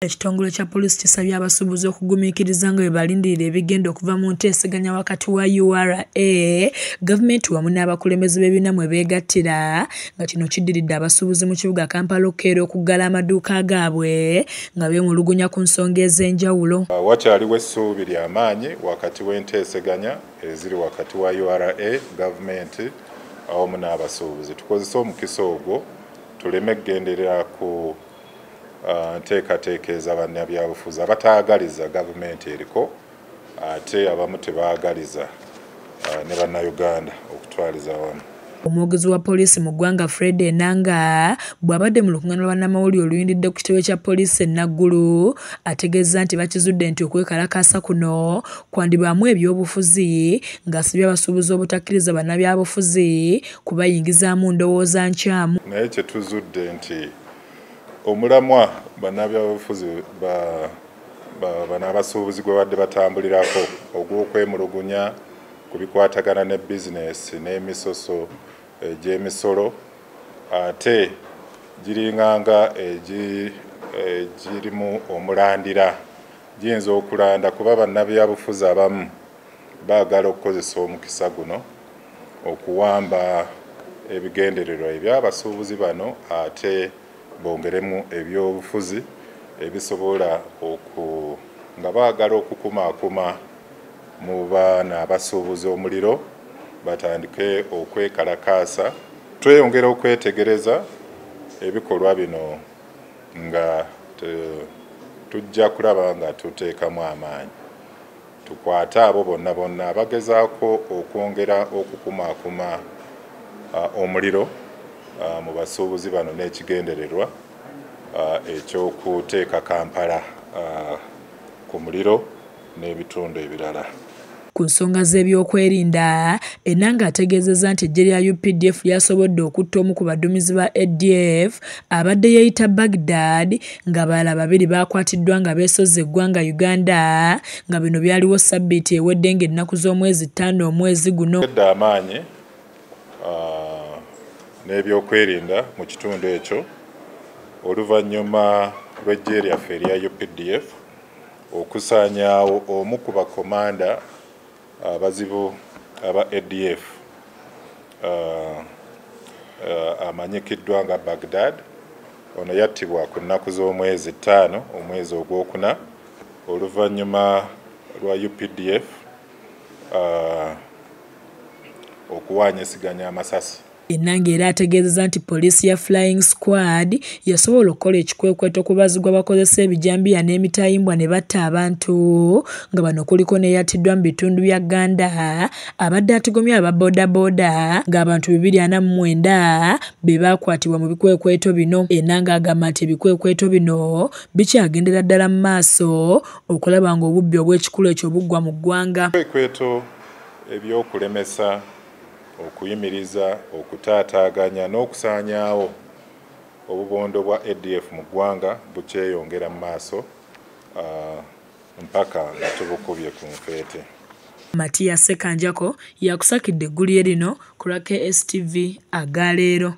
Ekitongole kya poliisi kisabye abasuubuzi okugumiikiriza nga bwe balindirira ebigenda okuva mu nteeseganya wakati wa URA, gavumenti wamu n'abakulembeze b'ebibiina mwe beegattira, nga kino kiddiridde abasuubuzi mu kibuga Kampala okukeera okuggala amaduuka gaabwe nga beemulugunya ku nsonga ez'enjawulo. Wakyaliwo essuubi lya maanyi wakati w'enteeseganya eziri wakati wa URA, gavumenti awamu n'abasuubuzi. Tukozese omukisa ogwo tuleme kugenderera ku nteekateeka ez'abannabyabufuzi abataagaliza gavumenti eriko, ate abamu tebaagaliza ne bannayuganda okutwaliza awamu. Omwogezi wa poliisi mu ggwanga Fred Enanga bw'abadde mu lukuŋŋaana lwa bannamawulire oluyindidde ku kitebe kya poliisi e Naggulu, ategeezezza nti bakizudde nti okwekalakaasa kuno kwandibaamu ebyobufuzi, ng'asabye abasuubuzi obutakkiriza bannabyabufuzi kubayingizaamu ndowooza nkyamu. Naye kye tuzudde nti omulamwa bannabyabufuzi bano abasuubuzi gwe badde batambulirako ogw'okwemulugunya ku bikwatagana ne bizinesi n'emisoso egy'emisolo, ate giringanga egirimu omulandira, giyinza okulanda kuba bannabyabufuzi abamu baagala okukozesa omukisa guno okuwamba ebigendererwa eby'abasuubuzi bano, ate bongeremu ebyobufuzi ebisobola nga baagala okukumaakuma mu baana abasuubuzi omuliro batandike okwekalakaasa. Tweyongera okwetegereza ebikolwa bino nga tujja kulaba nga tuteekamu amaanyi, tukwate abo bonna bonna abagezaako okwongera okukumaakuma omuliro mu basuubuzi bano n'ekigendererwa ekyokuteeka Kampala ku muliro n'ebitundu ebirala. Ku nsonga z'ebyokwerinda, Enanga ategeezezza nti eggye lya UPDF lyasobodde okutta omu ku baduumizi ba ADF abadde yeeyita Baghdad, ng'abalala babiri baakwatiddwa nga beesozze eggwanga Uganda, nga bino byaliwo ssabbiiti ewedde ng'ennaku z'omwezi 5 omwezi guno. Edda amaanyi n'ebyokwerinda mu kitundu ekyo oluvannyuma lw'eggye lyaffe erya UPDF okusaanyaawo omu ku bakomanda abazibu aba ADF amanyikiddwa nga Baghdad. Ono yattibwa ku nnaku z'omwezi 5 omwezi ogwokuna oluvannyuma lwa UPDF okuwaanyisiganya amasasi. Enanga era ategeezezza nti poliisi ya Flying Squad yasobola okukola ekikwekweto ku bazigu abakozesa ebijambiya n'emitayimbwa ne batta abantu, nga bano kuliko n'eyattiddwa mu bitundu bya Gganda abadde atigomya aba boodabooda, ng'abantu 249 be baakwatibwa mu bikwekweto bino. Enanga agamba nti ebikwekweto bino bikyagendera ddala mu maaso okulaba ng'obubbi obw'ekikulu ekyo buggwa mu ggwanga. Ebikwekweto ebyokulemesa, okuyimiriza, okutaataaganya n'okusaanyaawo obubondo bwa ADF mu ggwanga bukyeyongera mu maaso mpaka nga tubukubye ku nfeete. Matiya Ssekanjako yakusakidde eggulire lino ku lwa KSTV agaleero.